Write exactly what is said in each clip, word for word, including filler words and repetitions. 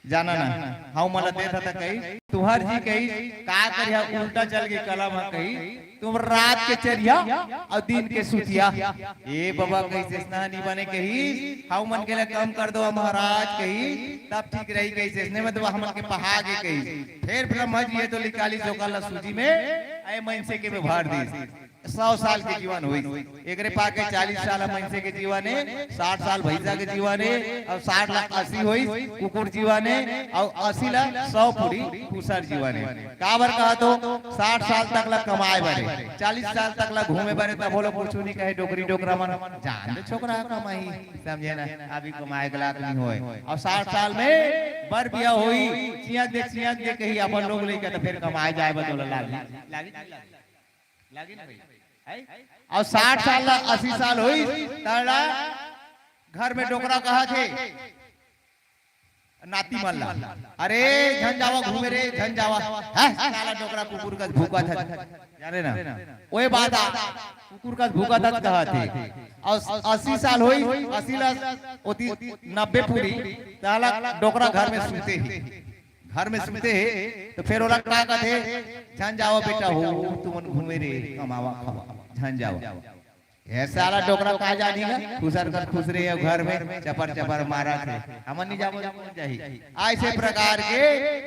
जाना ना, हव मला देत हता कही, तुंहर जी कही, का करिहा उल्टा चल गे कलम ह कही, तुम रात के चरिहा अउ दिन के सुतिहा। ए बबा कहिस, "अइसना नी बने," कहिस, "हव मन के ला कम कर दो महाराज," कहिस, "तब ठीक रही," कहिस, "अइसने में तो हमन के पहा गे," कहिस। फेर ब्रह्मा जी हे तो निकालिस ओकर ला सूजी में, अउ ए मइनसे के में भर दिस। सौ साल के जीवन होइस। एकरे पाके चालीस साल ह मइनसे के जीवन हे, साठ साल भइसा के जीवन हे, अउ साठ ला अस्सी होइस, कुकुर जीवन हे, अउ अस्सी ला सौ पूरी, खुसर जीवन हे। काबर कहत हो, साठ साल तक ला कमाए बर हे, चालीस साल तक ला घूमे बर हे, तभो ला कुछु नी कहे डोकरी डोकरा मन, जान दे छोकरा कमाही, समझे ना, अभी कमाए के लायक नी होय। अउ साठ साल में बर बिहा होही, चियत दे, चियत दे कही अपन लोग लइका, त फेर कमाए जाए बर तोला लागही, लागही, लागही ना भाई? है? अउ साठ साल ला अस्सी साल होइस, तड़ा घर में डोकरा कहत हे, नाती मन ला, "अरे झन जावा घूमे रे, झन जावा।" "हैं? साला डोकरा कुकुर कस भूकत हस।" जाने ना? ओए बात आ, "कुकुर कस भूकत हस," कहत हे। अउ अस्सी साल होइस, अस्सी ला ओती नब्बे पूरी, साला डोकरा घर में सुते हे, घर में सुते हे, त फेर ओला का कथे? "झन जावा बेटा हो, तुमन घूमे रे, कमावा खावा, झन जावा।" ए साला डोकरा का जानी गा, खुसर कर खुसरे हे घर में, चपर चपर मारत हे। हमन नी जाबो, कोन जाही? अइसे प्रकार के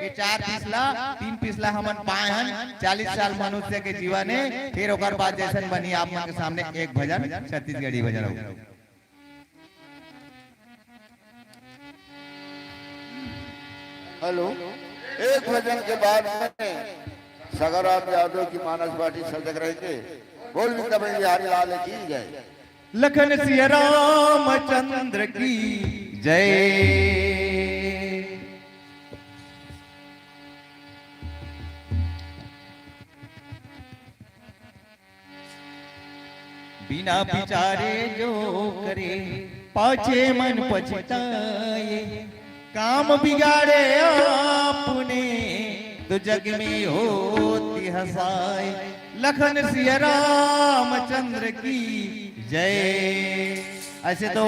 ये चार पिछला, तीन पिछला हमन पाए हन, चालीस साल मनुष्य के जीवन हे, फेर ओकर बाद जइसन बनही आप मन के सामने एक भजन, छत्तीसगढ़ी भजन हो। हेलो, एक भजन के बाद में सगाराम यादव की मानस पार्टी सजग रहेंगे। बोल बिंदावन बिहारी लाल की जय। लखन सिया रामचंद्र की जय। बिना बिचारे जो करे, पाछे मन पछताए। काम बिगाड़े आपने, तो जग में होती हंसाए। लखन सिया रामचंद्र की जय। अइसे तो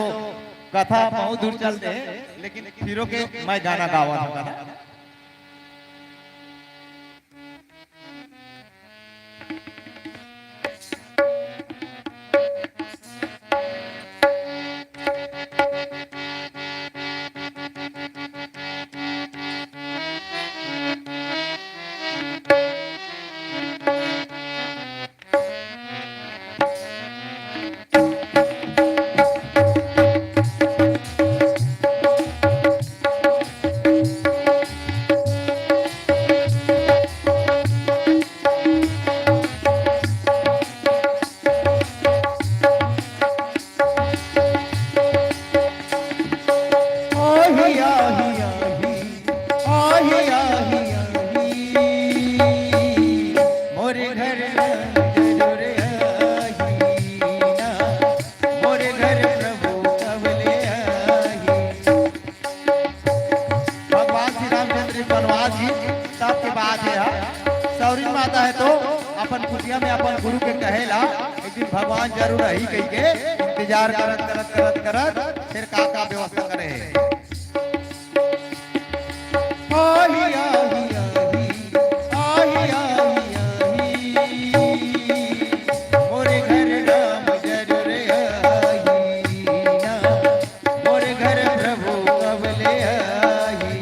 कथा बहुत दूर चलथे, लेकिन फिरो के मैं गाना गावत हंव। आही, आही, आही, आही, आही, आही। मोरे घर जरूर आही ना, मोरे घर प्रभु कब ले आही। भगवान श्री रामचंद्र जी बनवास जी, तब के बात हे हा। सौरी माता हे तो अपन कुटिया में अपन गुरु के कहे ला, एक दिन भगवान जरूर आही कहिके इंतजार करत, करत, करत, करत, फेर का, का व्यवस्था करे हे। आही, आही, आही, आही, आही, आही। मोरे घर राम जरूर आही ना, मोरे घर प्रभु कब ले आही।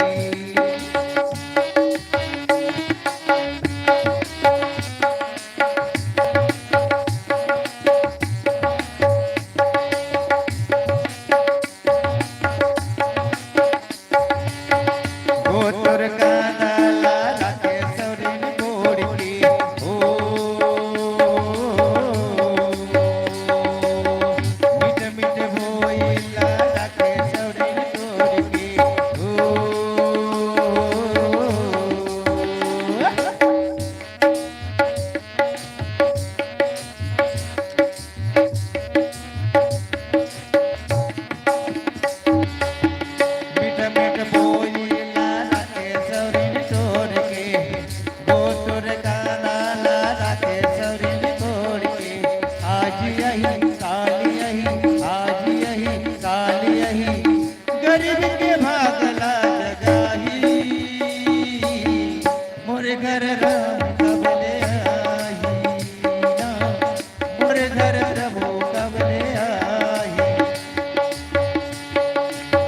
राम कब ले आही ना, मोर घर प्रभु कब ले आही।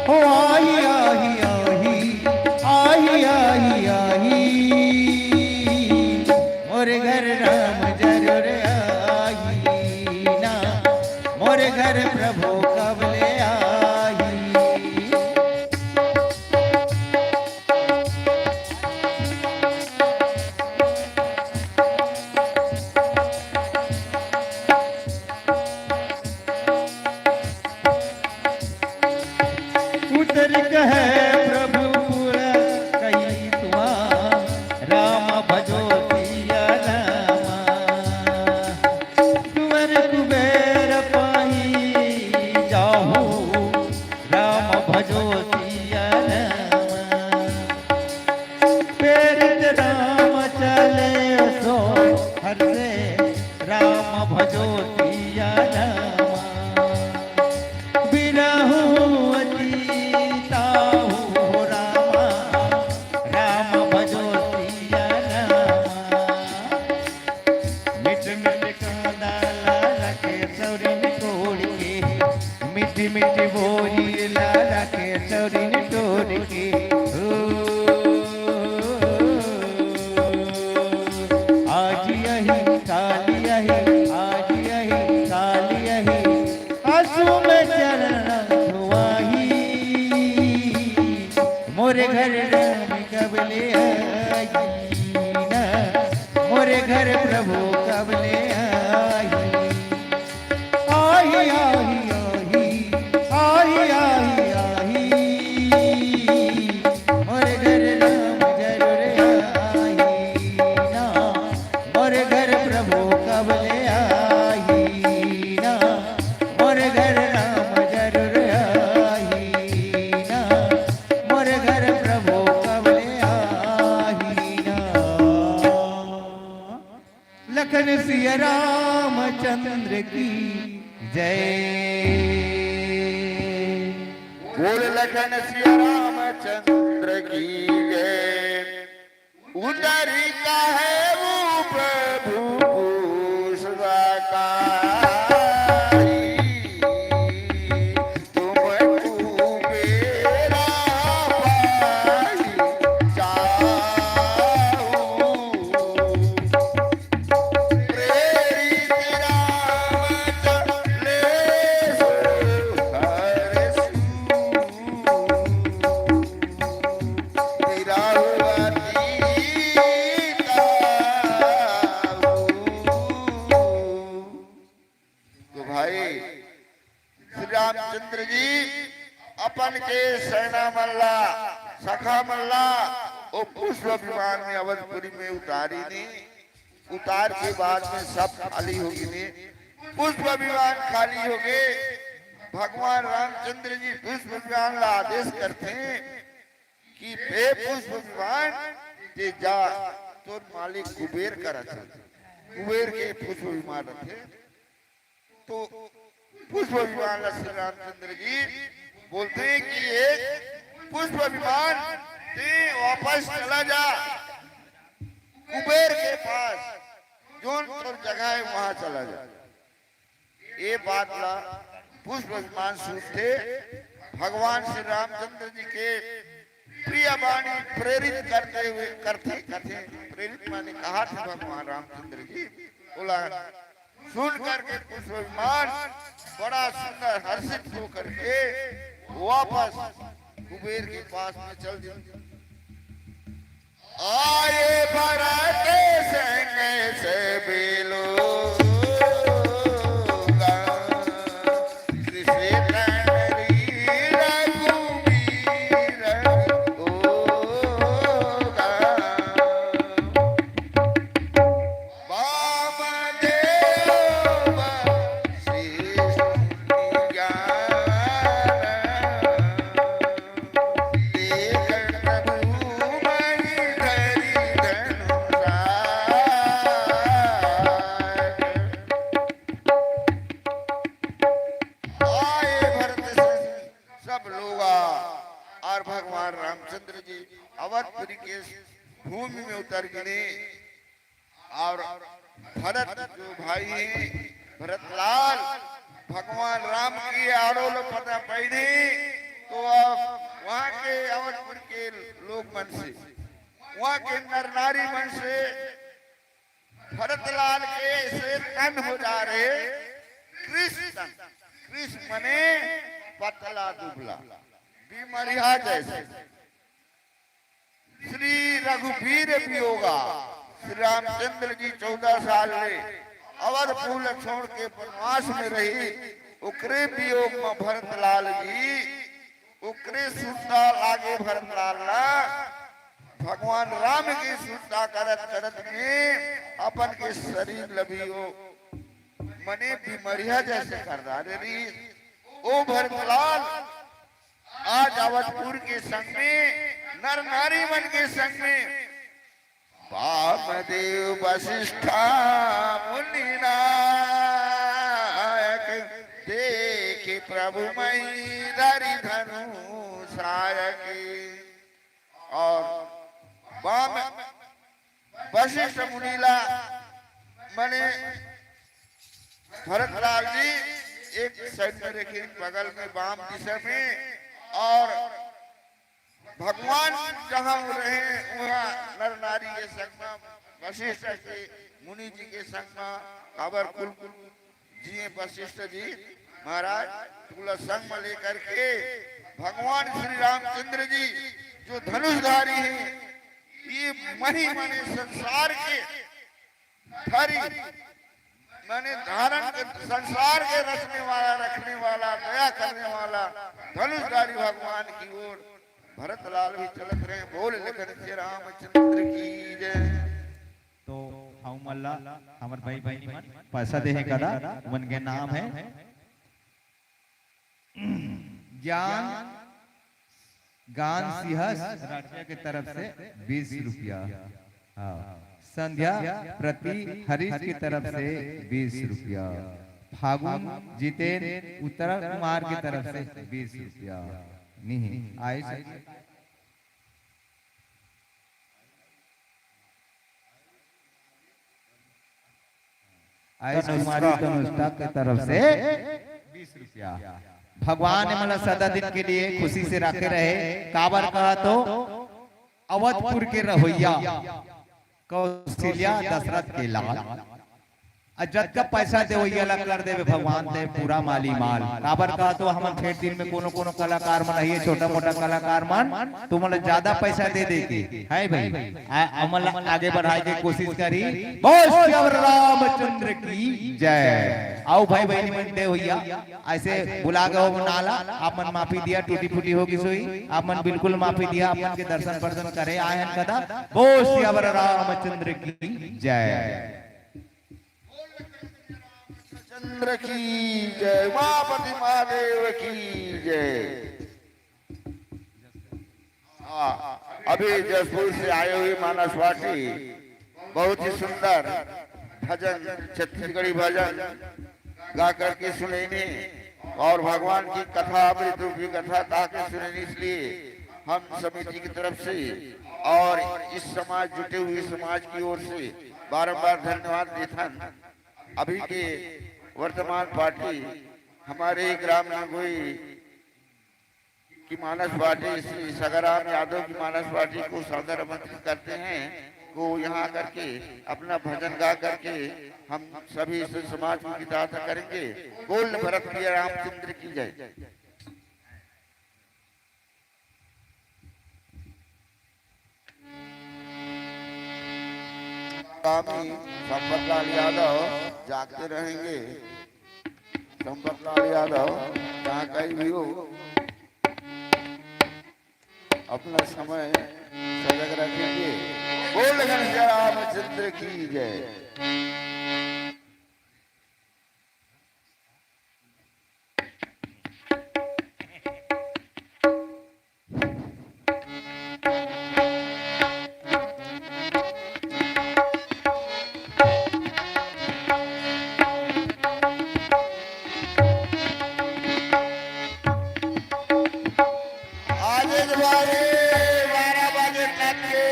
ओ आही, आही, आही, आही, आही, आही। मोर घर राम जरूर आही ना, मोर घर प्रभु कब ले आही। उतरि कहे प्रभु पुर कहि तुआर, राम भजो सिया रामा। तुअर कुबेर पाई जाहू, राम भजो सिया रामा। प्रेरित राम चले सो हर्षे, राम भजो सिया रामा। बिरहु अति ताहू हो रामा, राम भजो सिया रामा। मिठ मिठ कांदा लाला के सौरी निकोड़ के, मिठी मिठी बोली लाला के सौरी निकोड़ के। ओ, आज यही, काल यही, आज यही, काल यही, आंसू में चरण धुआही। मोरे घर राम कब ले आही ना, मोरे घर प्रभु कब ले आही। आही, आही, आही, आही, आही, आही। मोरे घर राम जरूर आही ना, मोरे घर प्रभु कब ले आही ना, मोरे घर राम जरूर आही ना, मोरे घर प्रभु कब ले आही ना। लखन सिया रामचंद्र की जय। बोल लखन सिया रामचंद्र की जय। उतरी कहे वो प्रभु पुष्पकारी, तुम कुबेरा पाई जाहू। प्रेरित राम चले सो हरषु। बिरहु अति ताहू। तो भाई, श्री रामचंद्र जी अपन के सेना मन ला, सखा मन ला, वो पुष्प विमान में अवधपुरी में उतारी ने। उतार के बाद में सब खाली हो गिने। पुष्प विमान खाली हो गे। भगवान रामचंद्र जी पुष्प विमान ला आदेश करथे कि हे पुष्प विमान, ते जा, तोर मालिक कुबेर करा चल। कुबेर के पुष्प विमान रथे। तो पुष्प विमान ला श्री रामचंद्र जी बोलथे कि ये पुष्प विमान, ते वापस चला जा कुबेर के पास, जोन तोर जगह है वहां चला जा। ये बात ला पुष्प विमान सुनथे। भगवान श्री रामचंद्र जी के प्रिय वाणी प्रेरित करते हुए, करथे, करथे, प्रेरित माने कहा थे भगवान रामचंद्र जी, बोला, सुन करके पुष्प विमान बड़ा सुंदर हर्षित होकर के वापस कुबेर के पास में चल दिया। आए भरत संग सब लोग, श्री सीता नरी रघुबीर होगा। वामदेव वशिष्ठ ज्ञान, देखत प्रभु मही धरि धनुषा। आए भरत संग सब लोग आ, और भगवान रामचंद्र जी अवधपुरी के भूमि में उतर गिने। और भरत जो भाई हैं, भरतलाल, भगवान राम के आड़ो ल पता पड़े, तो अब वहाँ के अवधपुर के लोग मन से, वहाँ के नर नारी मन से भरतलाल के से तन हो जा रहे। कृष्ण तन, कृष्ण मने पतला दुबला, बीमरिया जैसे। श्री रघुबीर वियोगा, श्री रामचंद्र जी चौदह साल ले अवधपुर छोड़ के वनवास में रही, ओकरे वियोग में भरतलाल जी, ओकरे सुरता लागे भरतलाल ला, भगवान राम की सुरता करत करत में अपन के शरीर ल भी ओ मने बीमरिया जैसे कर डारे रही। ओ भरतलाल, आज अवधपुर के संग में, नर नारी मन के संग में, वामदेव वशिष्ठा मुनि नायक, देखे प्रभु मई धरि धनु सायक। और वाम वशिष्ठ मुनि ला मने भरतलाल जी एक side में रखे, बगल में वाम दिशा में, और भगवान जहाँ रहे वहाँ नर नारी के संग में, वशिष्ठ के मुनि जी के संग में, काबर कुल कुल जी वशिष्ठ जी महाराज, तुला संग में लेकर के भगवान श्री रामचंद्र जी जो धनुषधारी हैं, ये मही मने संसार के धरी, माने धारण कर, संसार के रचने वाला, रखने वाला, दया करने वाला धनुषधारी भगवान की ओर भरतलाल भी चलत रहे। बोल लखन से रामचंद्र की जय। तो हऊ मन ला हमर भाई बहिनी मन पैसा दे हे कदा, उमन के नाम है ज्ञान, ज्ञान सिंह राठिया के तरफ से बीस रुपया। हाँ, संध्या प्रति हरीश की तरफ से बीस रुपया। फागुन जितेन उत्तरा कुमार की तरफ से बीस रुपया। नहीं आए। आयुष कुमारी तनुष्का के तरफ से बीस रुपया। भगवान ने मला सदा दिन के लिए खुशी से रखे रहे। काबर कहा तो अवधपुर के रहोइया कौशल्या दशरथ के लाल। अउ जतका पैसा देवइया ला कर देबे भगवान ते पूरा माली माल। काबर कहा तो हमन फेर दिन में कोनो कोनो कलाकार मन आइए, छोटा मोटा कलाकार मन, तुमन ला ज्यादा पैसा दे दे के, है भाई? आ, हमन ला आगे बढ़ाए के कोशिश करी। बोल सियावर रामचंद्र की जय। आओ भाई बहिनी मन देवइया, ऐसे बुला के हो नाला, आप मन माफी दिया, टूटी फूटी होगी सोई, आप मन बिल्कुल माफी दिया, आप मन के दर्शन पर्शन करे आए हन कदा। बोल सियावर रामचंद्र की जय। चंद्र की जय, उमापति महादेव की जय। हाँ, अभी जशपुर से आए हुए मानस पार्टी बहुत ही सुंदर भजन, छत्तीसगढ़ी भजन गा करके सुनइने और भगवान की कथा, अमृत रूपी कथा गा के सुनइने, इसलिए हम समिति की तरफ से और इस समाज, जुटे हुए समाज की ओर से बारंबार धन्यवाद देथन। अभी के वर्तमान पार्टी हमारे ग्राम नगोई की मानस पार्टी श्री सगाराम यादव की मानस पार्टी को सादर आमंत्रित करते हैं, को यहाँ आकर के अपना भजन गा करके हम सभी इस समाज को कृतार्थ करेंगे। बोल भरत प्रिय रामचंद्र की जय। स्वामी संपतलाल यादव जागते रहेंगे। संपतलाल यादव जहाँ कहीं भी हो, अपना समय सजग रखेंगे। बोल घनश्याम रामचंद्र की जय। आज एक बार बारह बजे तक के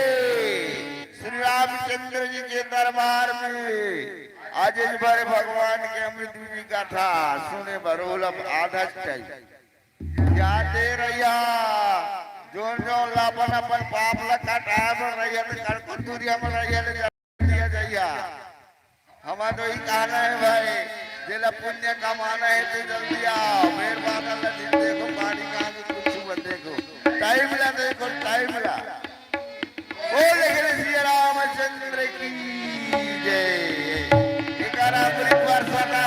दरबार में आज इस बार भगवान के अमृत विधि कथा सुने बर ओला आधा टाइम याद दे रहिया। जोन जोन ला अपन अपन पाप ला कटाए बर रहिया, तो कड़कुन दूरिया में रहिया ले दिया जाइया। हमार तो ही कहना है भाई, जेला पुण्य कमाना है तो जल्दी आओ। मेर बादल ला दिन देखो, पानी कहाँ से कुछ मत देखो, टाइम ला देखो, टाइम ला। बोल लेकिन सिया रामचंद्र की जय। एकर अमृत वर्षा का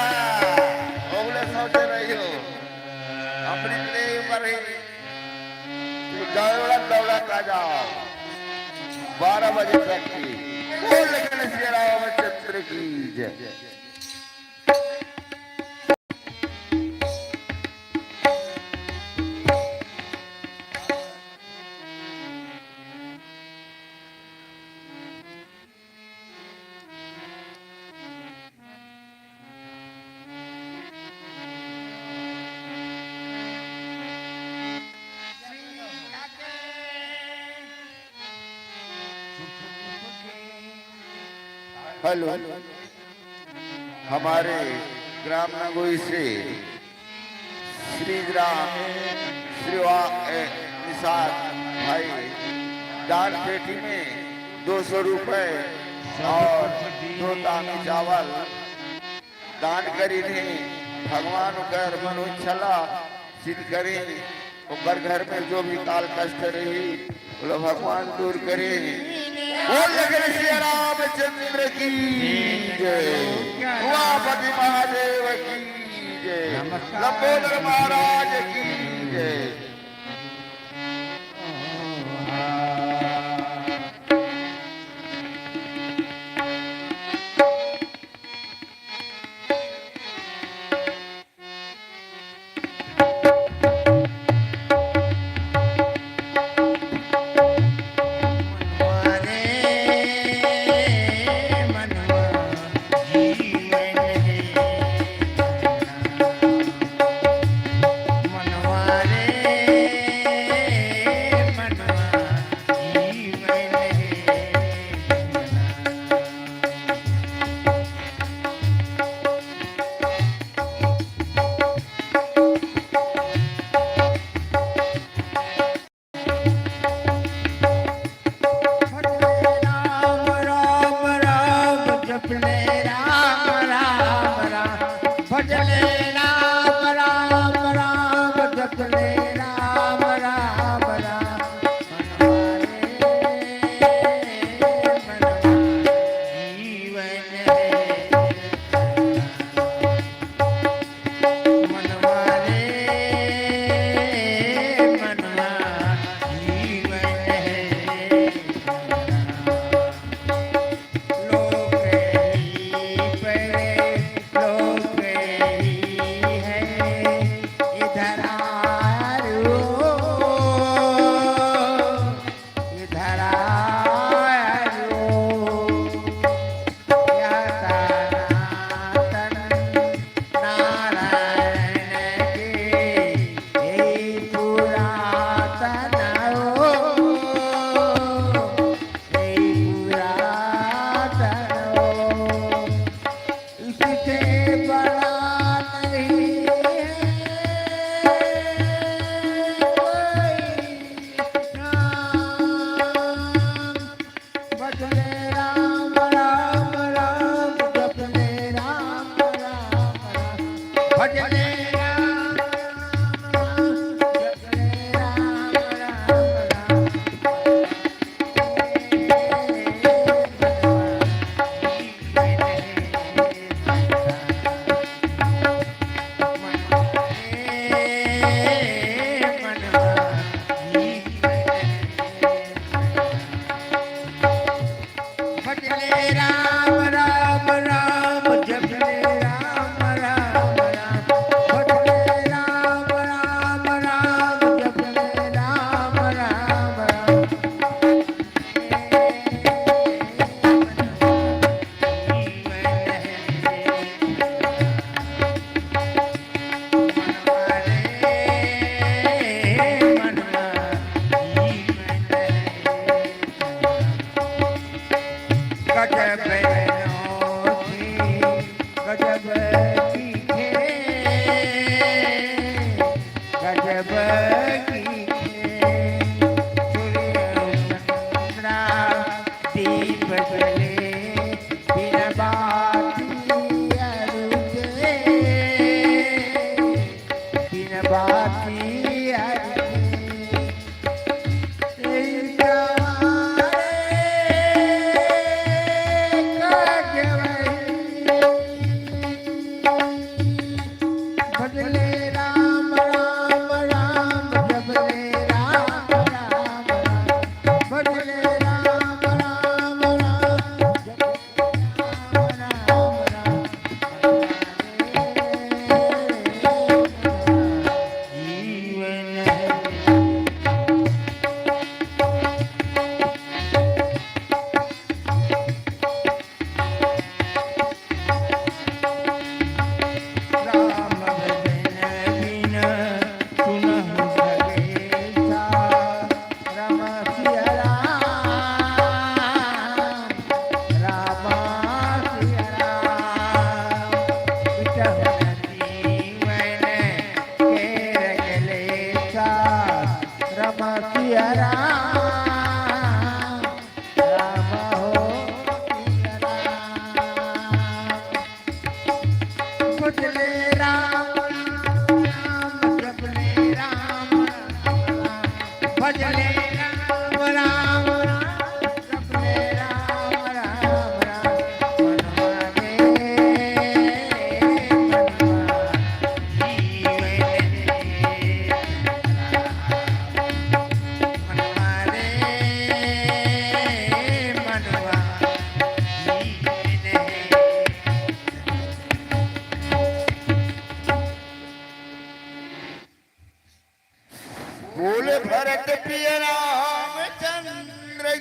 ओगले सोचे रही हो, अमृत ले ऊपर ही दौलत दौलत आ जाओ। बारह बजे तक की। बोल लेकिन सिया रामचंद्र की जय। हेलो, हमारे ग्राम नगोई से श्री ग्राम श्री वा-, ए, निषाद भाई दान पेटी में दो सौ रुपए और दो तामी चावल दान करिन हे। भगवान ओकर मनोइच्छा ला सिद्ध करिन। ओकर घर में जो भी काल कष्ट रही, ओला भगवान दूर करिन। बोल लगे सिया रामचंद्र की जय, उमापति महादेव की जय, लंबोदर महाराज की जय।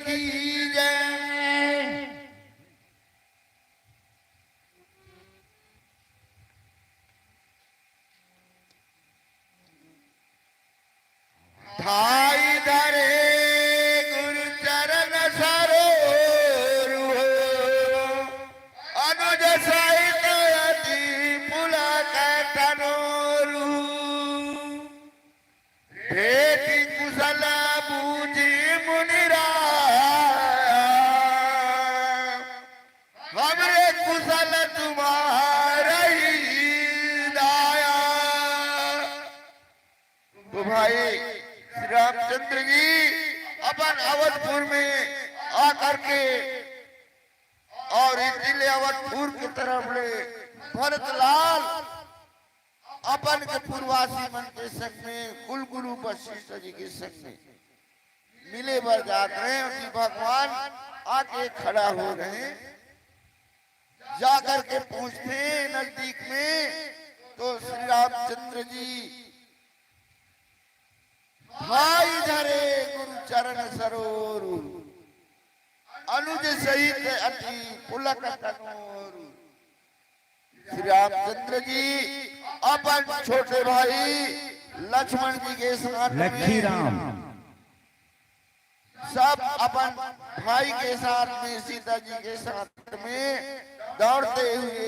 की जय। ठाई धरे गुरु चरण सरोरु हो, अनुज सहित अति पुलक तनोरु। भेटी कुशल बूझी मुनिराय, हमरे कुशल तुम्हारहि दाया। तो भाई श्री रामचंद्र जी अपन अवधपुर में आकर के और इसीलिए अवधपुर की तरफ ले भरतलाल अपन के पूर्ववासी मन के संग में कुलगुरु वशिष्ठ जी के संग में मिले बर जात रहे, कि भगवान आके खड़ा हो रहे। जाकर के पहुंचते हैं नजदीक में, तो श्री रामचंद्र जी ठाई धरे गुरु चरण सरोरु, अनुज सहित अति पुलक तनोरु। श्री रामचंद्र जी अपन छोटे भाई लक्ष्मण जी के साथ में, लखीराम। सब अपन भाई के साथ में, सीता जी के साथ में दौड़ते हुए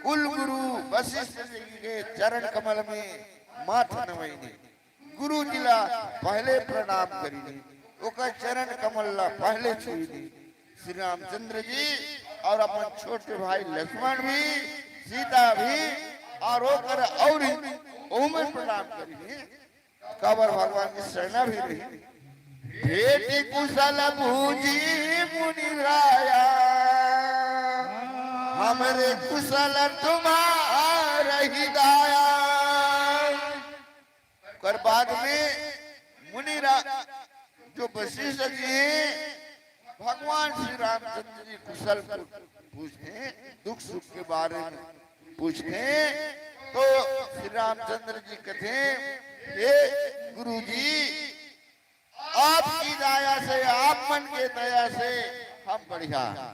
कुल गुरु वशिष्ठ जी के चरण कमल में माथ नवैने। गुरु जी ला पहले प्रणाम करिने, ओकर चरण कमल ला पहले छुइने। श्री रामचंद्र जी और अपन छोटे भाई लक्ष्मण भी, सीता भी और ओकर और ओमन प्रणाम करिने। काबर भगवान के शरणा भी रही। भेटी कुशल बूझी मुनि राया, हमरे कुशल तुम्हारहि दाया। ओकर बाद में मुनि रा-, जो वशिष्ठ जी हैं, भगवान श्री रामचंद्र जी कुशल पूछते हैं, दुख सुख के बारे में पूछते हैं, तो श्री रामचंद्र जी कहते हैं, "हे गुरु जी, आपकी दया से, आप मन के दया से हम बढ़िया हैं।"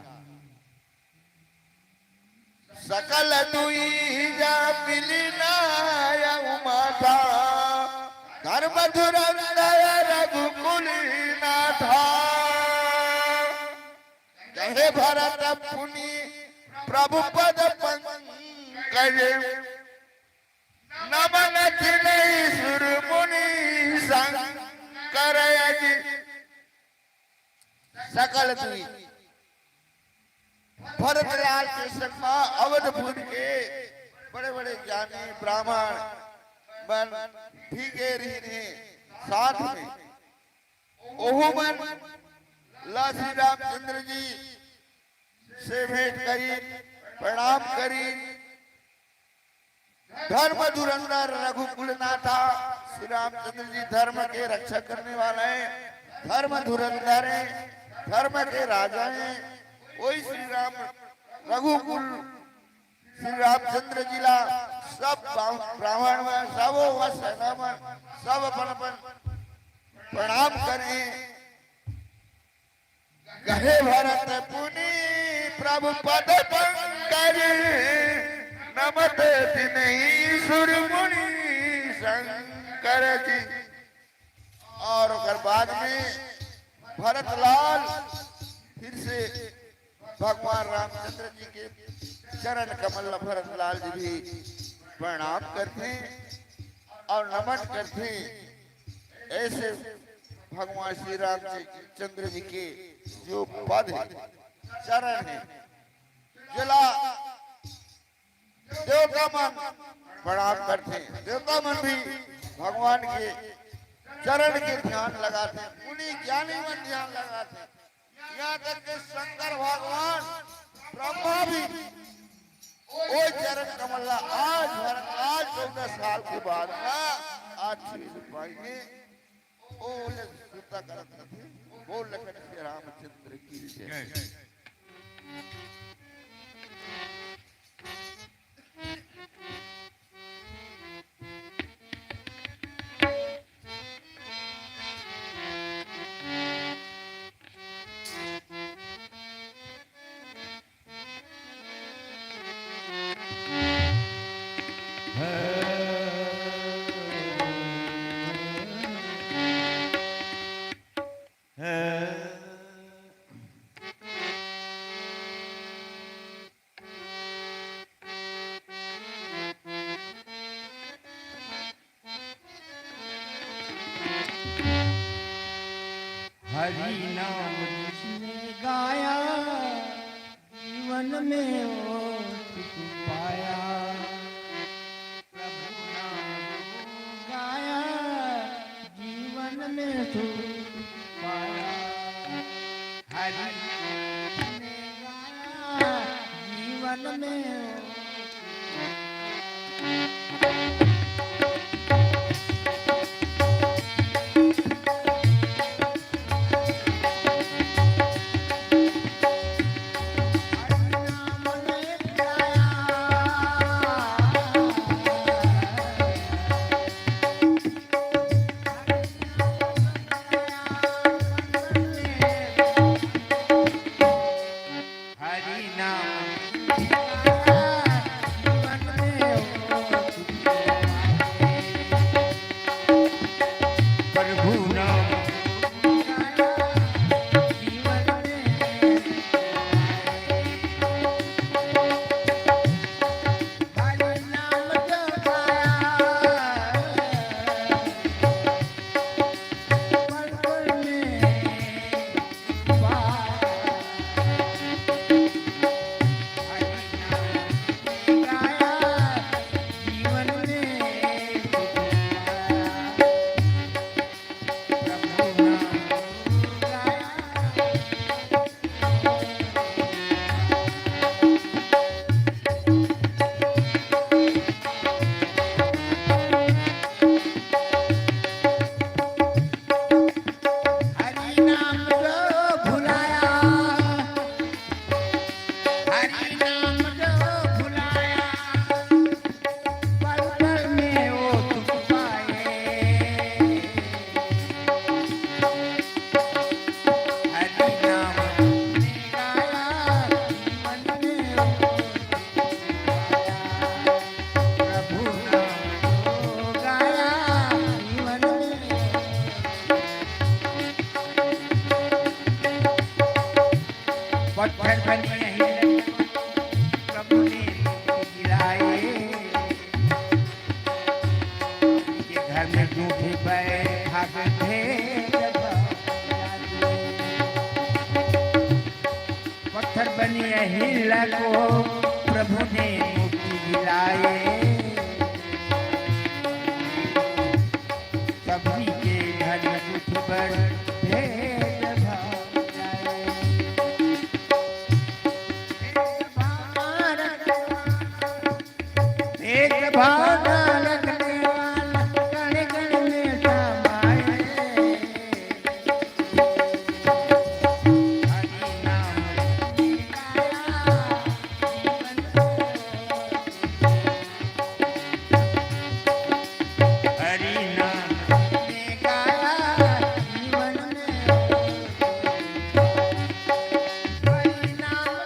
सकल दुई जा मिली ना यउ माता, धर्म धुरंधर रघुकुल नाथा। कहे भरत मुनि प्रभु पद पंकज, नमन तिनहि सुर मुनि शंकर अजि। सकल दुई भरतलाल के संग म अवधपुर के बड़े-बड़े ज्ञानी ब्राह्मण मन भी गे रहिन हे साथ में। ओहू मन ला श्री रामचंद्र जी से भेंट करिन, प्रणाम करिन। धर्म धुरंधर रघुकुल नाथा, श्री रामचंद्र जी धर्म के रक्षा करने वाला है, धर्म धुरंधर है, धर्म के राजा है। वही श्री राम रघुकुल श्री रामचंद्र जी ला सब ब्राह्मण मन, सबो सेना मन, सब अपन अपन प्रणाम करें। कहे भरत मुनि प्रभु पद पंकज, नमत तिनहि सुर मुनि शंकर जी। और ओकर बाद में भरतलाल फिर से भगवान रामचंद्र जी के चरण कमल ला भरतलाल जी भी प्रणाम करते हैं और नमन करते हैं। ऐसे भगवान श्री रामचंद्र जी के जो पद है, चरण है, जेला देवता मन प्रणाम करते, देवता मन भी भगवान के चरण के ध्यान लगाते, मुनि ज्ञानी मन ध्यान लगाते। यहाँ तक के शंकर भगवान ब्रह्मा भी ओ चरण कमल ला आज भर, आज चौदह साल के बाद ना, आज छुए पाएंगे। ओ ले सुता करत रथे। बोल लखन श्री रामचंद्र की जय। जय। में वो सुख पाया। प्रभु नाम गाया, जीवन में सुख पाया। हरि नाम गाया, जीवन में हरि नाम प्रभु नाम हरि नाम जो भुलाया, हरि नाम जो भुलाया, पल पल में वो सुख पाए। हरि नाम गाया, जीवन में वो सुख पाया। प्रभु नाम गाया, जीवन में पत्थर बनी अहिल्या, प्रभु ने मूर्ति गिराए। उनके घर में जूठे बैठा के भेद भाव। पत्थर बनी अहिल्या को प्रभु ने मूर्ति गिराए। सभी के घर में जूठे बैठे भेद भाव। भेदभाव न रखने वाला कण कण में समाए। हरि नाम गाया, जीवन को हरि नाम गाया, जीवन में हरि नाम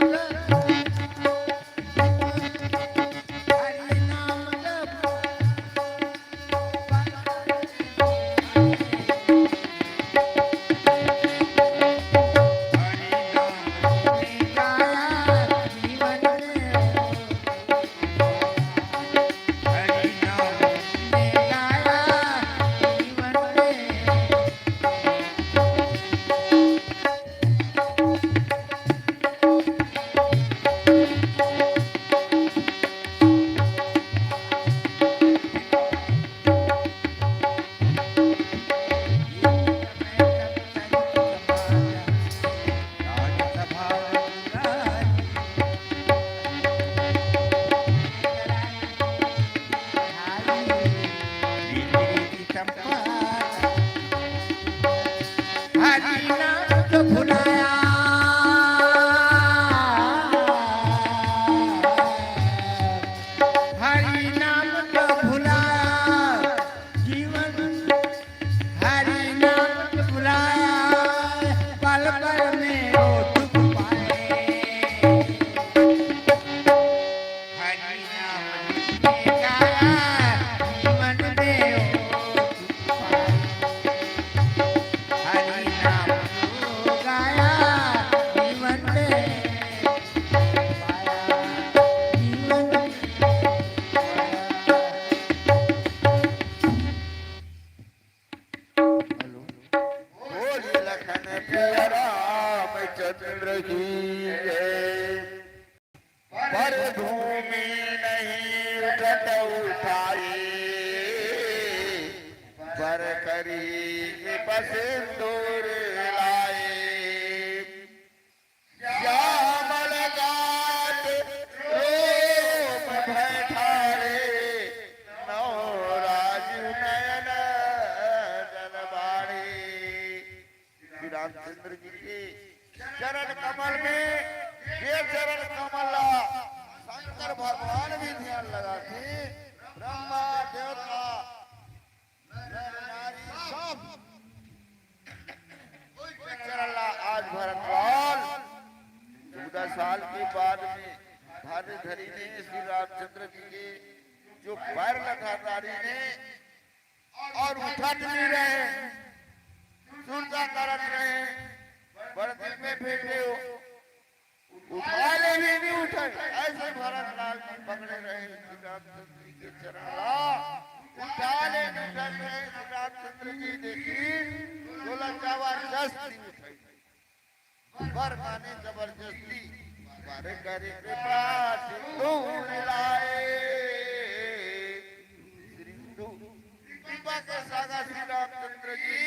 हरि नाम तो भुलाया, हरि नाम तो भुलाया, जीवन हरि नाम तो भुलाया, पल पल में वो दुख पाए। हरि नाम गाया, जीवन में वो सुख पाए। हरि नाम गाया, जीवन में सुख पाया। जीवन में सुख पाया। हेलो। बोल लखन प्रिय रामचंद्र की जय। पर भूमि नहीं उठत उठाई, पर करी कृप सिंदूर लाए। श्यामल गात रोम भय ठाढ़े, नौ राजु नयन जल बाढ़े। श्री रामचंद्र जी के चरण कमल में, ये चरण कमल ला शंकर भगवान भी ध्यान लगाथे, ब्रह्मा देवता, नर नारी सब चरण ला आज भरत लाल चौदह साल के बाद में धर धरी ने श्री रामचंद्र जी के जो पैर ला धर धरी ने और उठत नहीं रहे, सुरता करत रहे, बड़ दिल में बैठे हो, उठा ले भी नहीं उठे, ऐसे भरत लाल जी पकड़े रहे श्री रामचंद्र जी के चरण ला, उठा ले नहीं उठत रहे श्री रामचंद्र जी। देखी, बोला जबरदस्ती उठे, बर माने जबरदस्ती, बर करे कृपा सिंदूर लाए। सिंदूर कृपा के सागर श्री रामचंद्र जी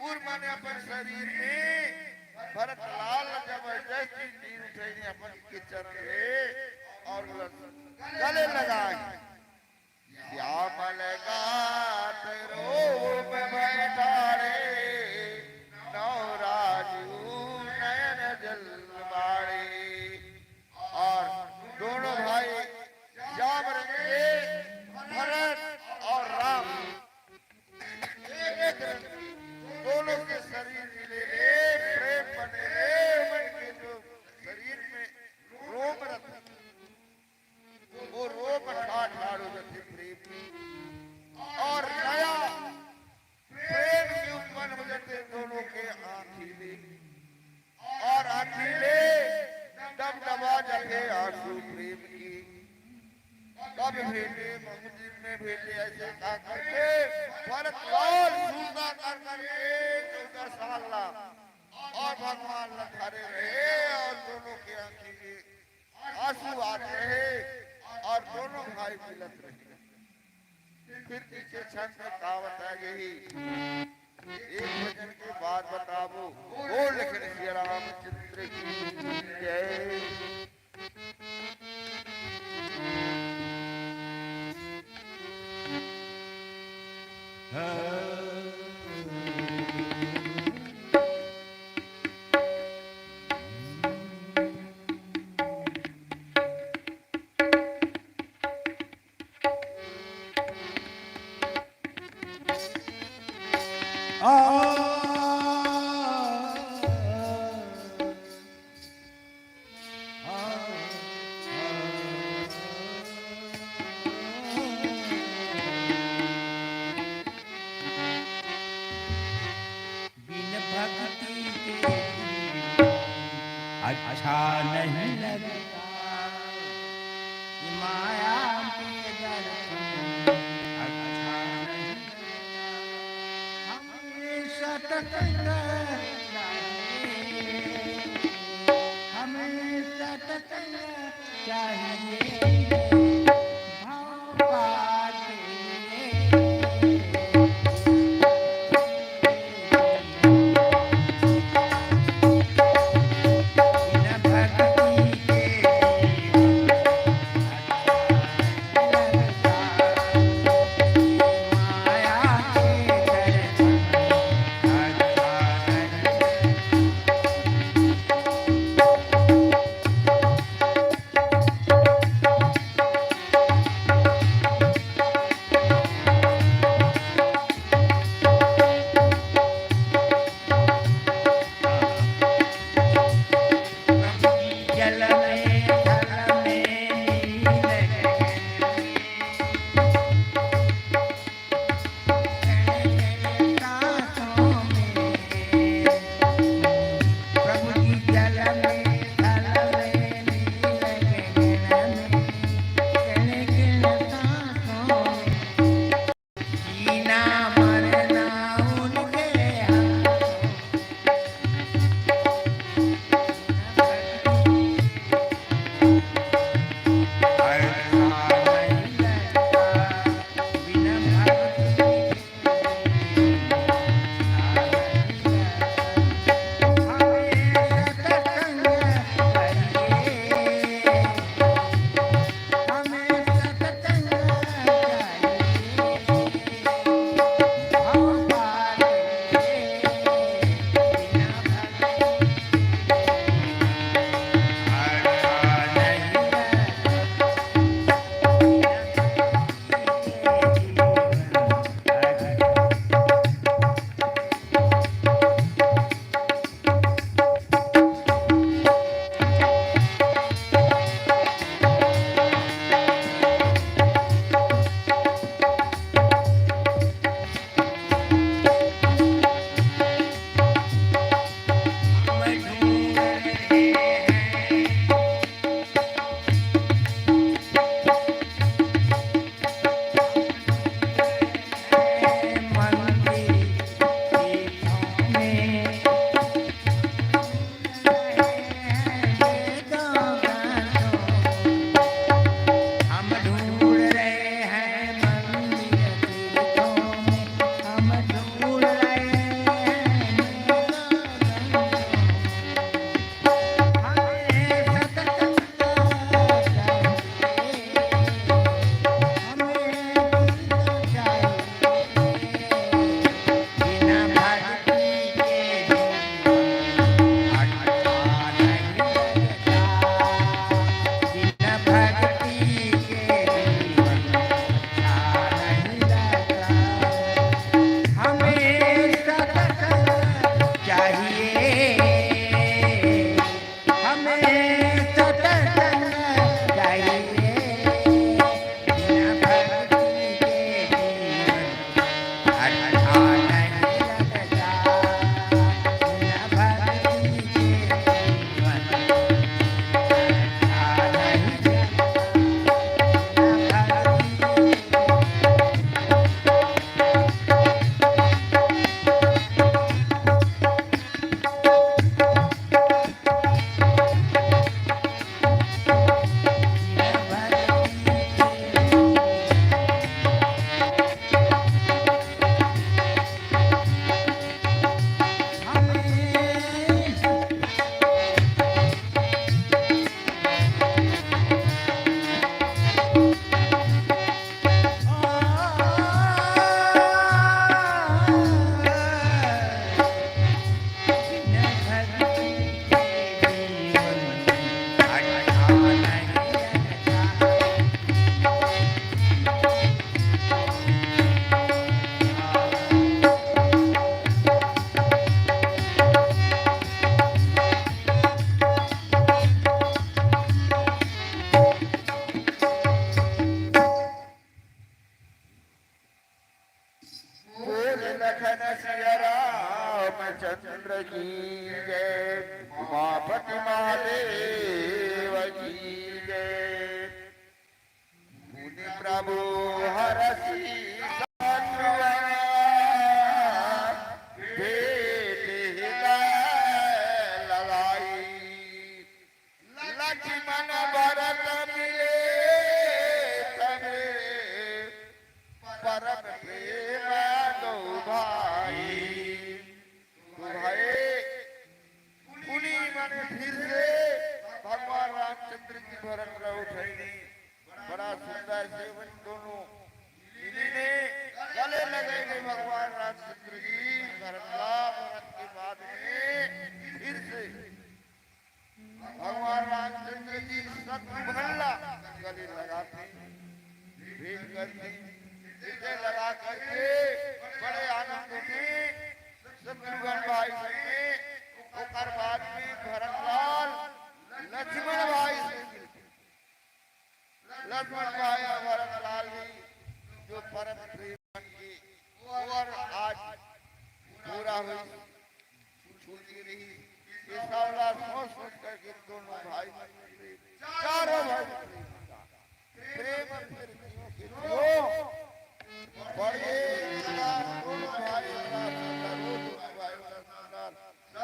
उर माने अपन शरीर में भरत लाल जबरदस्ती तीर उठैने अपन के चरण ले और गले लगाए। श्यामल गात रोम भय ठाढ़े, नौ राजु नयन जल बाढ़े। और दोनों भाई श्याम रंग के भरत और राम एक एक रंग, दोनों के शरीर मिले रे, प्रेम बने रे, मन के जो शरीर में रोम रतन वो रोम ठाढ़ ठाढ़ हो जाथे प्रेम में। और नया प्रेम के उत्पन्न हो जाथे दोनों के आँखी में। और आँखी ले दबदबा जाथे आंसू प्रेम की। कब भेटे मंदिर में भेटे ऐसे का करके भरत लाल सुरता कर करके चौदह साल ला और भगवान ला धरे रहे और दोनों के आँखी में आंसू आत रहे और दोनों भाई मिलत रहे। फिर पीछे छंद में का बताय गही, एक भजन के बाद बताबो। बोल लखन सिया रामचंद्र की जय। बिन भक्ति के अच्छा नहीं लगता, ये माया के दर्शन अच्छा नहीं लगता। हमें सतसंग चाहिए, हमें सतसंग चाहिए। पति महादेव की जय। मुनि प्रभु हरषि सत्वना भेंट हिला ललाई। लक्ष्मण भरत मिले तब परम प्रेम दो भाई। तो भाई, मुनि मन फिर से भगवान रामचंद्र जी भरत ला उठइने, बड़ा सुंदर से उन दोनों मिलिने, गले लगइने भगवान रामचंद्र जी भरत ला। भरत के बाद में फिर से भगवान रामचंद्र जी शत्रुघ्न ला गले लगाथे, भेंट करथे, इसे लगा करके बड़े आनंद में शत्रुघ्न भाई संगे, ओकर बाद में भरतलाल लक्ष्मण भाई से मिलथे। लक्ष्मण भाई और भरतलाल जी जो परम प्रेम के, और आज पूरा हुई छूट रही। ये सावला सोच सोच करके दोनों भाई, चारों भाई प्रेम प्रीतियों के जो बड़े दोनों भाई, बड़ा सुंदर, वो दोनों भाई, बड़ा सुंदर,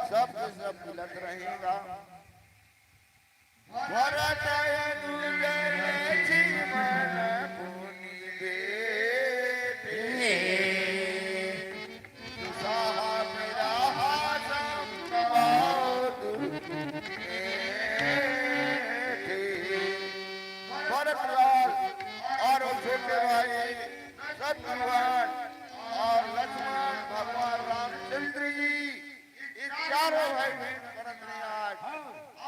सब के सब मिलत रहेगा। भरत अनुज लक्ष्मण पुनि भेंटे। दुसह बिरह संभव दुख मेटे। भरतलाल और छोटे भाई शत्रुघ्न और लक्ष्मण, भगवान रामचंद्र जी, ये चारों भाई भेंट करत रहे आज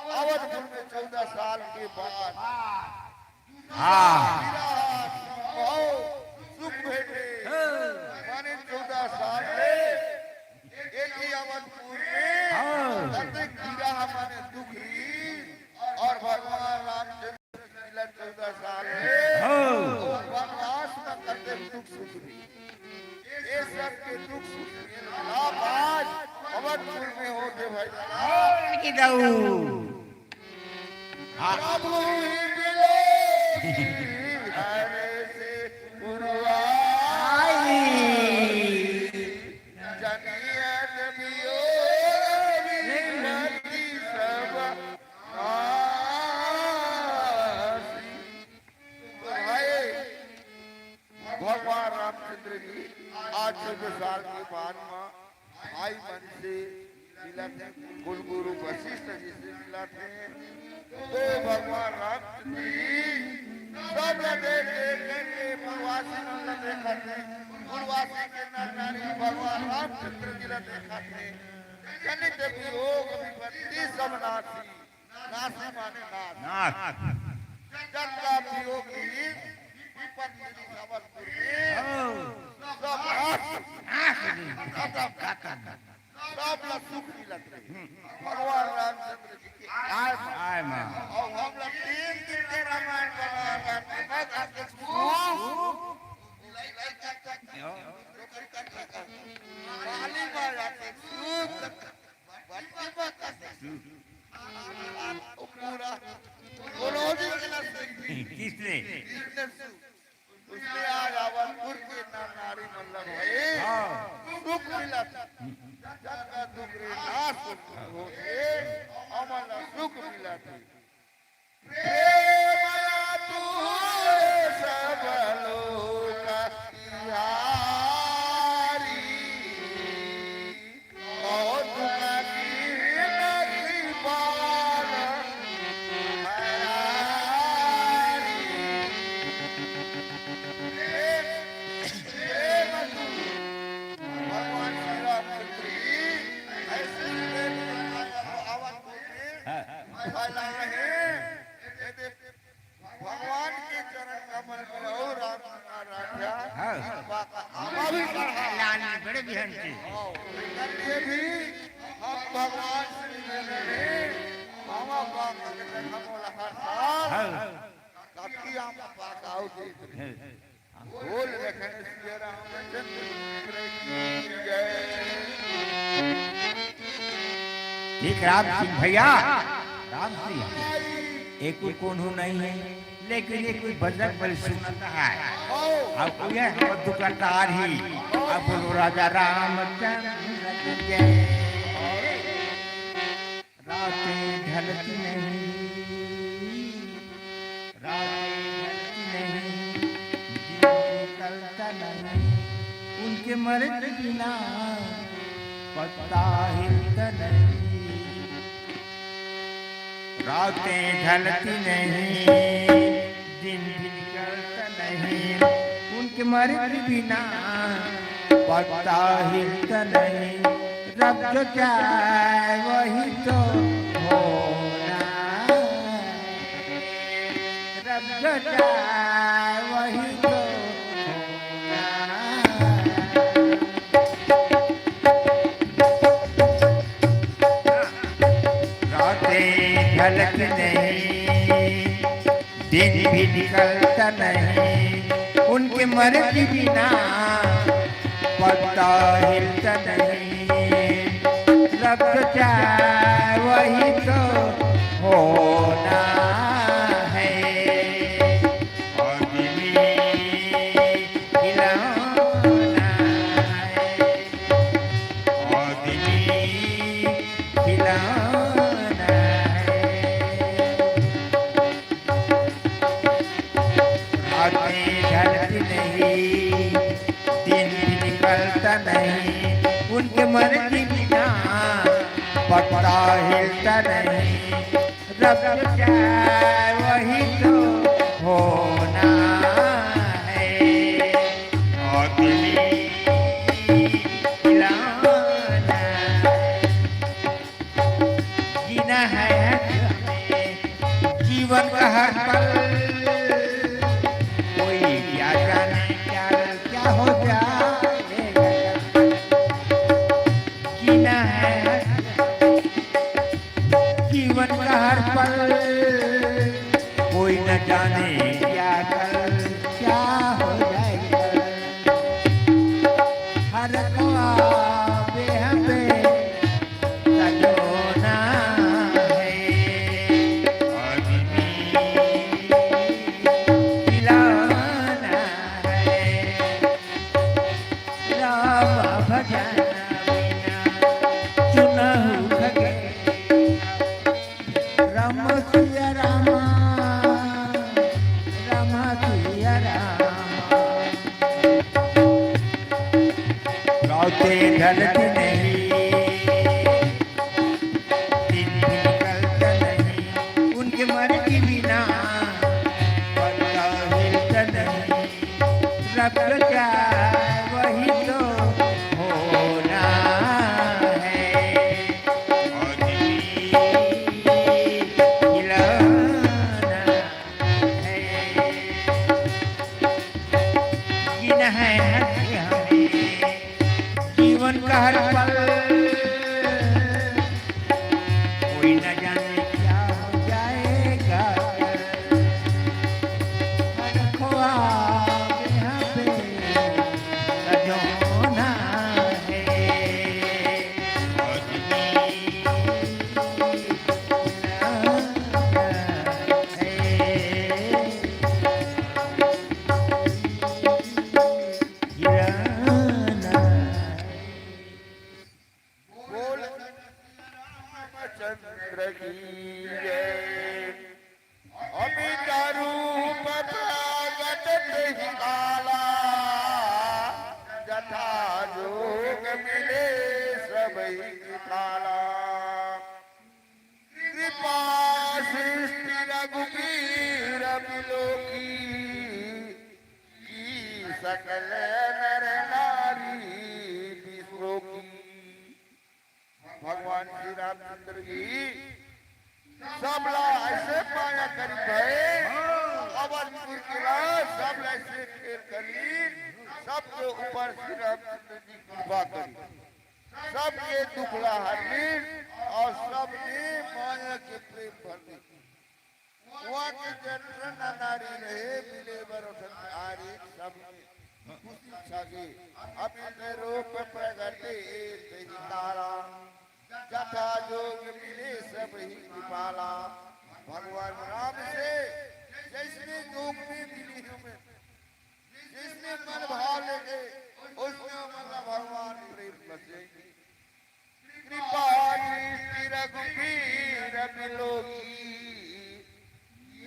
अवधपुर में चौदह साल के बाद। हाँ। विरह संभव सुख भेंटे। माने चौदह साल ले एक ही अवधपुर में हाँ। तते विरह माने दुख रही और भगवान रामचंद्र जी ला चौदह साल ले हाँ। वनवास में कते दुख सुख रही। ये सब के दुख सुख के मिलाप आज अवधपुर में होथे भाई। हाँ, की दऊ। हाँ। प्रभु ही मिले हर से पुरवाई। जनियत वियोग विपत्ति सब नासी। तो भाई, भगवान रामचंद्र जी आज चौदह साल के बाद में भाई मन से मिलत हे, कुल गुरु वशिष्ठ जी से मिलत हे। तो भगवान रामचंद्र जी सब ला देख देख करके वनवासी मन ला देखत हे, वनवासी के नर नारी भगवान रामचंद्र जी ला देखत हे। जनित वियोग विपत्ति सब नासी। नासी माने नाश। नाश। जतका वियोग रहिस, विपत्ति रहिस अवधपुर में, हाँ। सब नाश। नाश रहिस। खतम। खतम। सब ला सुख मिलत रहिस। हम्म। भगवान रामचंद्र जी के आय मा। आय मा। अउ हम ला तीन दिन के रामायण बना, बना, बना के सुख। यो। काली माया के सुख। बच्चे बच्चा से। वो पूरा, वो रोज ही गिलास देखती। किसने? किसने सु-, उसने आज अवधपुर के नर नारी मन ला भाई हाँ। सुख मिला। जग का दुख रे नाश होथे, अमर ला सुख मिला थे। प्रेम तू सब लोक तिहारी, कौतुक कीन कृपाल हरारी। प्रेम, प्रेम तू भगवान श्री रामचंद्र जी ऐसे प्रेम करना है, अवधपुर में हाँ। फैलाए हैं। ये देख, भगवान के चरण कमल में हो राम राजा। हाँ। कृपा का आमा भी बढ़ा। लाल में बड़े बिहन के। आओ, एकर लिए भी हम भगवान से निवेदन है, मामा बाप के जगह मोला हर साल हाँ। काकी आमा पाक आओ देख। हाँ। बोल लखन सिया रामचंद्र की जय। ठीक राम सिंह भैया, राम सिंह, एक कोई कोनो नहीं है, लेकिन एक कोई बजरंग बली सुनत है। अब कोई है हमर दुकानदार ही। अब बोलो राजा रामचंद्र की जय। रातें ढलती नहीं, रातें ढलती नहीं, दिन निकलता नहीं, उनके मरे के बिना पत्ता हिलता नहीं। रातें ढलती नहीं, दिन भी निकलता नहीं, उनके मरे के बिना पत्ता हिलता नहीं। रब जो चाहे वही तो होना है, रब जो चाहे वही तो होना है। रातें ढलती नहीं, दिन भी निकलता नहीं, उनके मरे के बिना पत्ता हिलता नहीं। रब जो चाहे वही तो होना है। आदमी खिलौना है, आदमी खिलौना है। रातें ढलती नहीं, दिन भी निकलता नहीं, उनके मरे के बिना पत्ता हिलता नहीं। रब जो चाहे वही तो होना है, आदमी खिलौना है। जीना है हमें जीवन का हर पल, कोई क्या जाने क्या, क्या हो जाएगा। जीना है जीवन का हर पल, कोई न जाने क्या कल, क्या हो जाएगा। हर ख्वाब हमें सजोना है, आदमी खिलौना है। राम भजन बिना सुनहु खगे। राम सिया राम, राम सिया राम। रातें ढलती नहीं, दिन भी निकलता नहीं, उनके मरे के बिना पत्ता हिलता नहीं। रब जो चाहे वही तो होना है, आदमी खिलौना है। जीना है हंसी हमें जीवन का हर पल, कोई न जाने क्या हो जाएगा। हर ख्वाब यहाँ पे सजोना है। बोल रामचंद्र की जय। अमित रूप प्रगट तेहि काला, जथा जोग मिले सबहि काला। कृपा सृष्टि रघुबीर बिलोकी, की सकल नर नारी बिसरोकी। भगवान श्री रामचंद्र जी सबला ऐसे माया करी भय, अवधपुर के ला सबला ऐसे खेल करी, सबके ऊपर श्री रामचंद्र जी कृपा करी, सबके दुखला हर ली और सबके माया के प्रेम भर दी। वाके जटना नारी रहे, मिले बरोठन आरी, सबके खुशी छागे। अमित रूप प्रगटे तेहि काला, जथ जोग मिले सब ही कृपाला। भगवान राम से जैसने जोग में मिली हमें, जैसने मन भाव लेके, उसने मन ला भगवान प्रेम बसेगी। कृपा दृष्टि रघुबीर बिलोकी,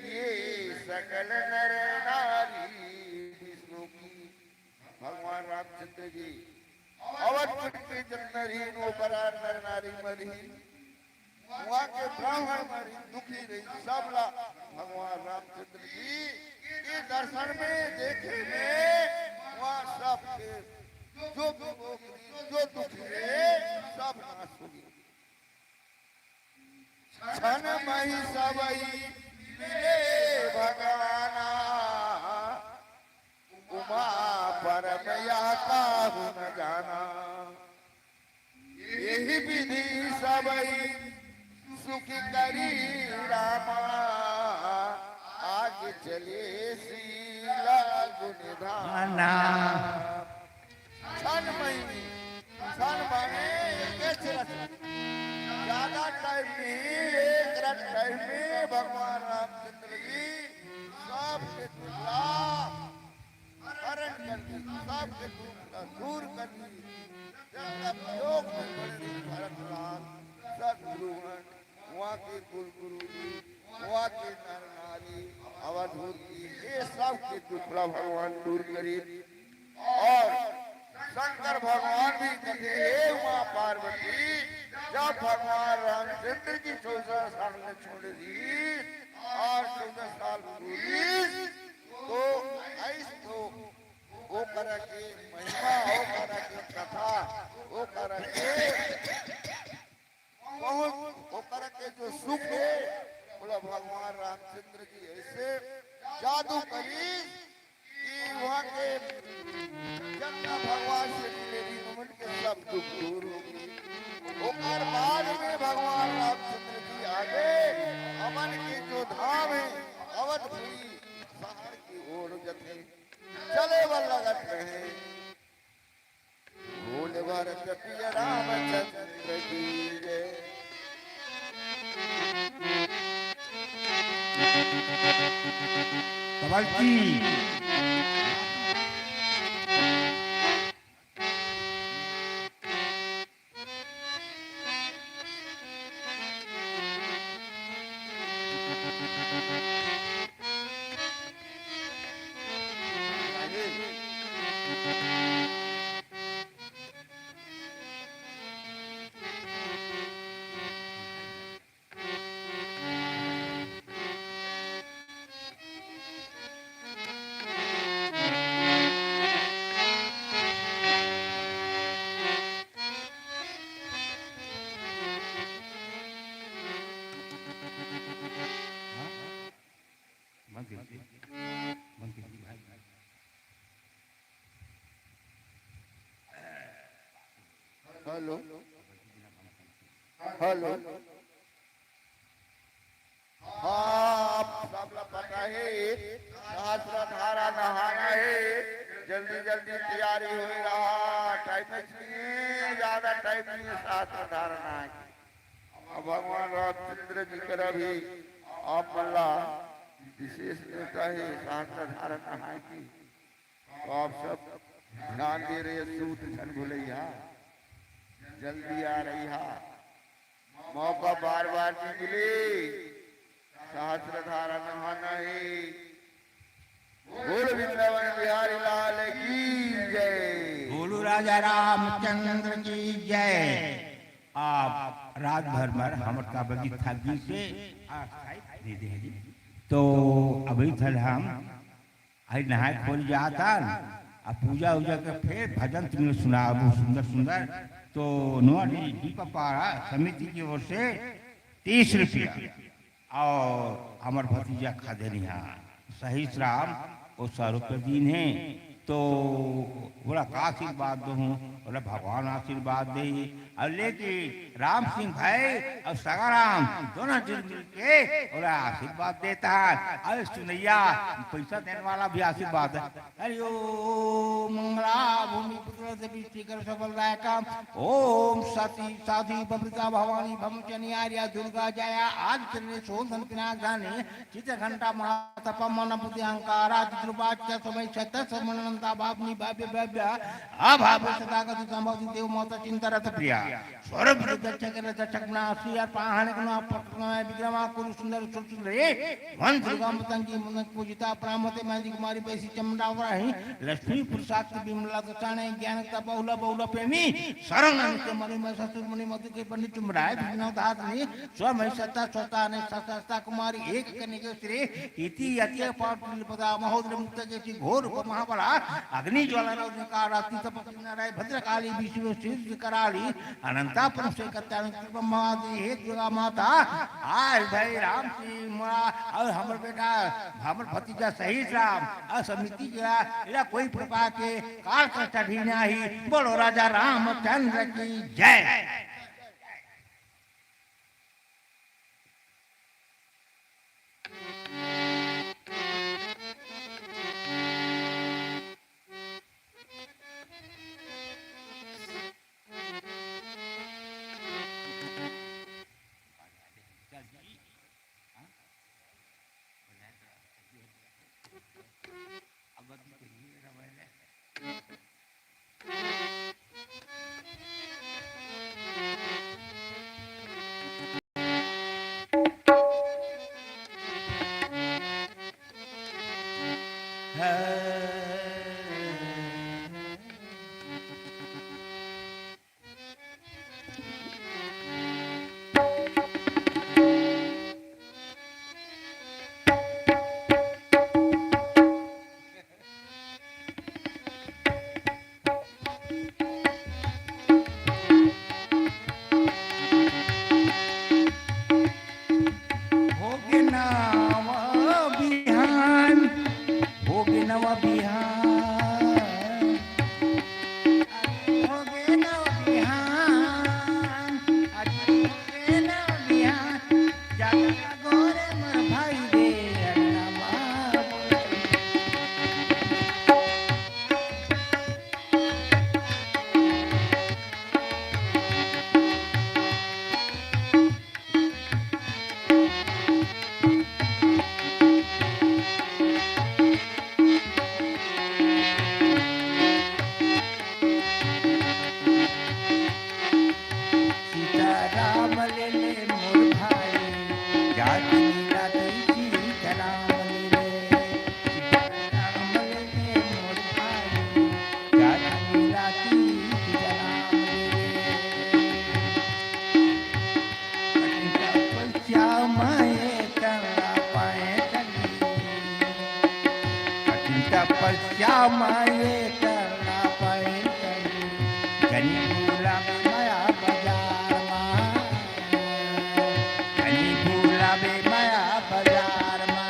ये सकल नर नारी बिसोकी। भगवान रामचंद्र जी अवधपुर के जब नर ही नोकरा नर नारी मन ही, वहाँ के ब्राह्मण मन ही दुखी रही, सबला भगवान रामचंद्र जी के दर्शन में, देखे में, वहाँ सबके जो भी रोग रही, जो दुखी रहे, सब नाश हो गए। क्षण मही सबई मिले भगवाना, उमा परम यह काहू न जाना। यही विधि सबई सुखी करी रामा, आगे चले शीला गुण धामा। क्षण मही, क्षण माने एक रत, ज्यादा टाइम नहीं, एक रत टाइम में भगवान रामचंद्र जी सबके दुख ला हरण कर दी, सबके दुख ला दूर कर दी। जब तक योग में पड़े भरत लाल, सद्गुरुगण, वहाँ के कुल गुरु जी, वहाँ के नर नारी, अवधूत जी, ये सब के दुख ला भगवान दूर करी। और शंकर भगवान भी कथे, "हे उमा पार्वती, जब भगवान रामचंद्र जी चौदह साल में छोड़ दी और चौदह साल पूरी, तो ऐस तो ओकर के महिमा, ओकर के कथा, ओकर के बहुत ओकर के जो सुख हे, ओला भगवान रामचंद्र जी ऐसे जादू करी कि वहाँ के जतना भगवान से मिले रहिस, ओमन के सब दुख दूर हो गए। ओकर बाद में भगवान रामचंद्र जी आगे, हमन के जो धाम हे अवधपुरी शहर की ओर जथे चले बर लगत रहे। बोल भरत प्रिय रामचंद्र की जय। कमल की। Hello, hello. हाँ, आप सबला पता हे, सहस्त्र धारा नहाना हे, जल्दी जल्दी तैयारी होए रहा, टाइम नहीं, ज्यादा टाइम नहीं हे, सहस्त्र धारा नहाए के। अब भगवान रामचंद्र जी करा भी आप मन ला विशेष नेवता हे, सहस्त्र धारा नहाए के। तो आप सब ध्यान दे रहे, सूत झन भुलैया, जल्दी आ रही हा, मौका बार बार नहीं मिले, सहस्त्र धारा नहाना हे। बोल वृंदावन बिहारी लाल की जय। बोलो राजा रामचंद्र की जय। आप रात भर में हमर का बगी थक गई से आ, दे दे जी। तो अभी थल हम आई नहाए खोल जातन, आ पूजा उजा के फेर भजन तुमने सुनाबो सुंदर सुंदर। तो नोहर जी दीपा पारा समिति की ओर से तीस रुपया और हमर भतीजा खदेनिहा सहीश राम, वो सौ रुपये दीन हे। तो बोला का आशीर्वाद दो हूँ, बोला भगवान आशीर्वाद दे। अउ लेके राम सिंह भाई अउ सगा राम दोनों झन मिलके ओला आशीर्वाद देत हे। अउ सुनइया पइसा देने वाला भी आशीर्वाद हे। हरि ओम मंगला भूमि पुत्र देवी शिखर सबल दायका। ओम सती साधी बमृता भवानी भमचनी आर्या दुर्गा जया आदि चरणे शोधन पिनाक दानी चित्र घंटा महातप मन बुद्धि अहंकारा चित्रपाच का समय छत समनंता भावनी भव्य भव्य अभाव सदा गति संभव देव माता चिंता रत प्रिया। स्वरूप दक्षक रक्षक नासी और पाहन गुना पटना विक्रमा कुरु सुंदर सुर सुंदर वन दुर्गा मतंगी मुनक पूजिता प्रामते मैं कुमारी पैसी चमड़ा वराही लक्ष्मी पुरुषार्थ विमला दसाने ज्ञान का बहुला बहुला प्रेमी शरण के मणि में ससुर मुनि मधु के पंडित चुमराय विष्णु दास ने स्वमय सत्ता स्वता ने सस्ता कुमारी एक कन्या के श्री इति यति पाठ पदा महोदर मुक्त के श्री घोर महाबला अग्नि ज्वाला रौद्र का रात्रि तपस्वी नारायण भद्रकाली विष्णु सिद्ध कराली अनंता परम से कत्यान कृपा महादेव हे दुर्गा माता। आज भाई राम जी मोला अउ हमर बेटा हमर भतीजा सहित राम अउ समिति के एला कोई प्रकार के काल का चढ़ी नाही। बोलो राजा रामचंद्र की जय। होगे नवा बिहान, होगे नवा बिहान, होगे नवा बिहान, आज होगे नवा बिहान, जागा गोरे मोर भाई रे, अंगना मा। सीताराम ले ले मोर भाई, जात मिला दे सीताराम ले ले। सीताराम ले ले मोर भाई, जात मिला दे सीताराम ले ले। कठिन तपस्या माये करना पाए कली। कठिन तपस्या माये करना पाए कली। जनी भूला बे मया बाजार मा। जनी भूला बे मया बाजार मा।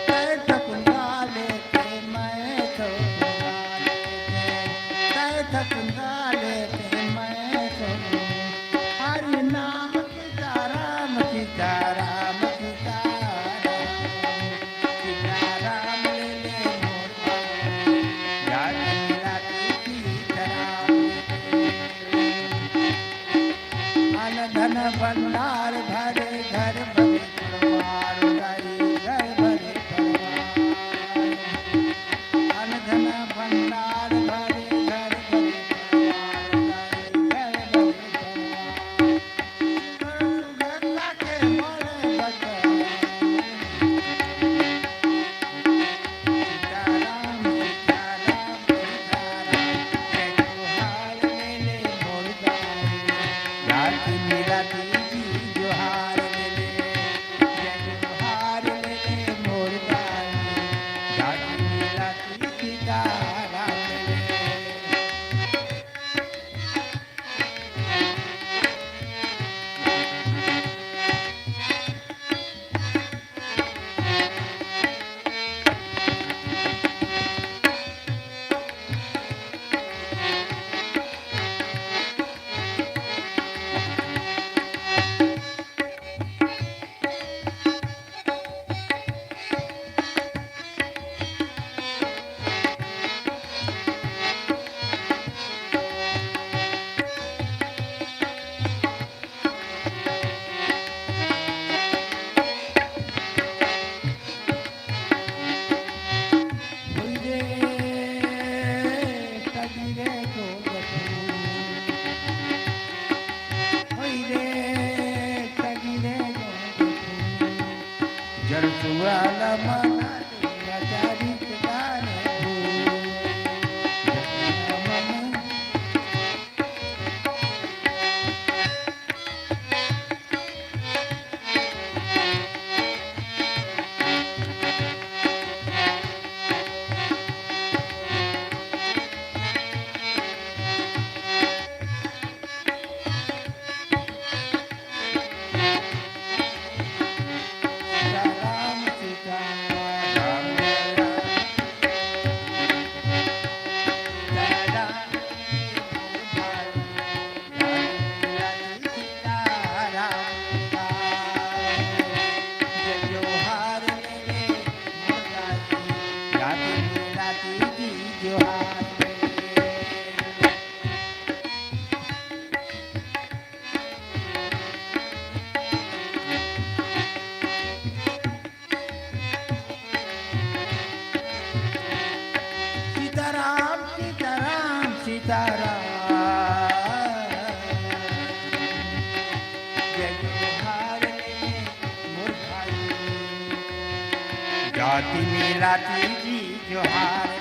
तै ठकुंदा लेके मैं ठकुंदा लेके। तै ठकुंदा लेके मैं ठकुंदा। हरि नाम सीताराम, सीताराम, सीताराम, सीताराम ले ले मोर बाबा। सुआ ल मना दे, आचारी के गाने हो। सीताराम, सीताराम, सीताराम। जय जोहार ले मोर भाई। जाति मिलाती जी जोहार